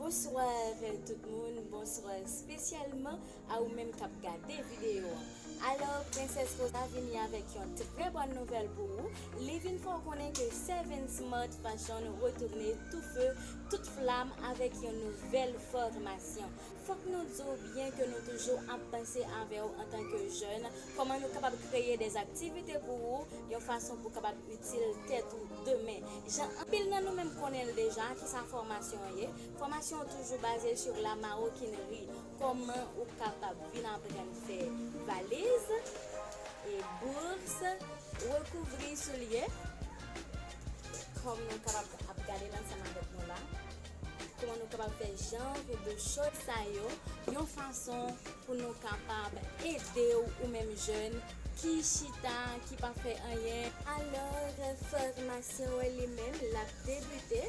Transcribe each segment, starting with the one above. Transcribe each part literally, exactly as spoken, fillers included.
Bonswa tout moun, bonswa espesyalman a ou menm k ap gade videyo an. Alò, Prensès Rosa vini avèk yon trè bòn nouvèl pou ou. Li vin fè w konnen ke Seven Smart Fashion retounen tou fe, tout flam avèk yon nouvèl fòmasyon. Fòk nou di w byen ke nou toujou ap panse avè w antanke jèn, kòman nou kapab kreye de aktivite pou ou, yon fason pou w kapab itil tèt ou demen. Jan anpil nan nou menm konnen l deja, kisa fòmasyon an ye? Fòmasyon an toujou baze sou la maroquinerie. Kòman ou kapab vin aprann fè valiz, e bours, rekouvri soulye. Kòm nou kapab ap gade l ansanm avèk nou la. Kòman nou kapab fè jan de choz sa yo yon fason pou nou kapab ede w ou menm jèn ki chita, ki pa fè anyen. Alò, fòmasyon an li menm, l ap debite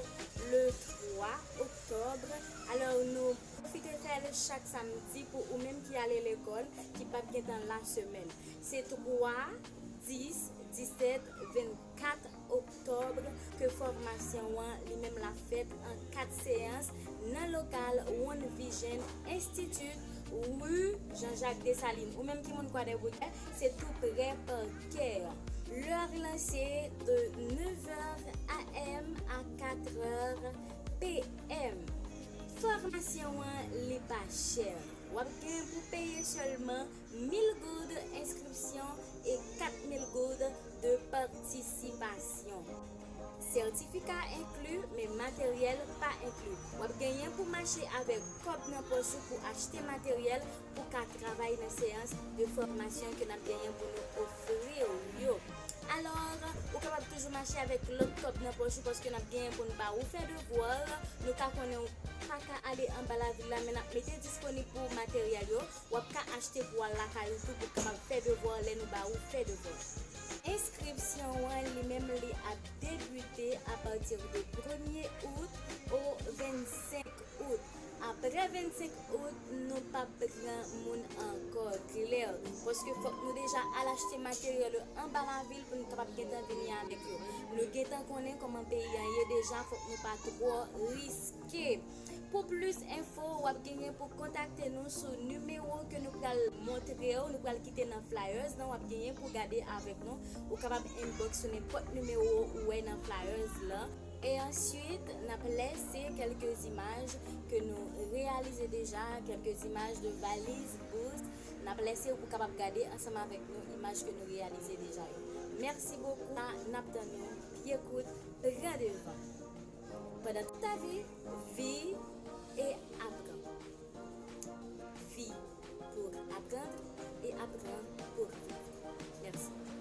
le twa oktòb. Alò, nou pwofite fè l chak samdi pou ou menm ki ale lekòl, ki p ap gen tan la semèn. Se twa, dis, disèt, vennkat oktòb ke fòmasyon an li menm l ap fèt an kat seyans nan lokal One Vision Institute, rue Jean-Jacques Dessalines. Ou menm ki moun Kwadèboukè, se tou prè Parkè. Lè lan se de nev è a m a kat è p m. Fòmasyon an li pa chè. W ap gen pou peye sèlman mil goud enskripsyon e kat mil goud de patisipasyon. Sètifika enkli, men materyèl pa enkli. W ap genyen pou mache avèk kòb nan pòch ou pou achte materyèl pou ka travay nan seyans de fòmasyon ke n ap genyen pou nou ofri w yo. Alò, ou kapab toujou mache avèk lòt kòb nan pòch ou paske n ap genyen pou n ba ou fè devwa. Nou ka konnen ou pa ka ale anba lavil la, men n ap mete disponib pou ou materyèl yo. W ap ka achte pou w al lakay ou tou pou w kapab fè devwa lè nou ba ou fè devwa. Enskripsyon an li menm li ap debite apati de premye out o vennsenk out. Apre vennsenk out, nou p ap pran moun ankò, klè, paske fòk nou deja al achte materyèl yo anba lavil pou nou kapab gentan vini avèk yo. Nou gentan konnen kòman peyi an ye deja, fòk nou pa twò riske. Pou plis enfo, w ap genyen pou kontakte nou sou nimewo ke nou pral montre w, nou pral kite nan flyers lan, w ap genyen pou gade avèk nou. Ou kapab inbox sou nenpòt nimewo ou wè nan flyers lan. E answit, n ap lèse kèlke imaj ke nou reyalize deja, kèlke imaj de valiz, bours. N ap lèse w pou kapab gade ansanm avèk nou imaj ke nou reyalize deja yo. Mèsi bokou, n ap tann nou pye kout, pran devan. Pendant toute ta vie, vis et apprends. Vis pour apprendre et apprends pour vivre. Merci.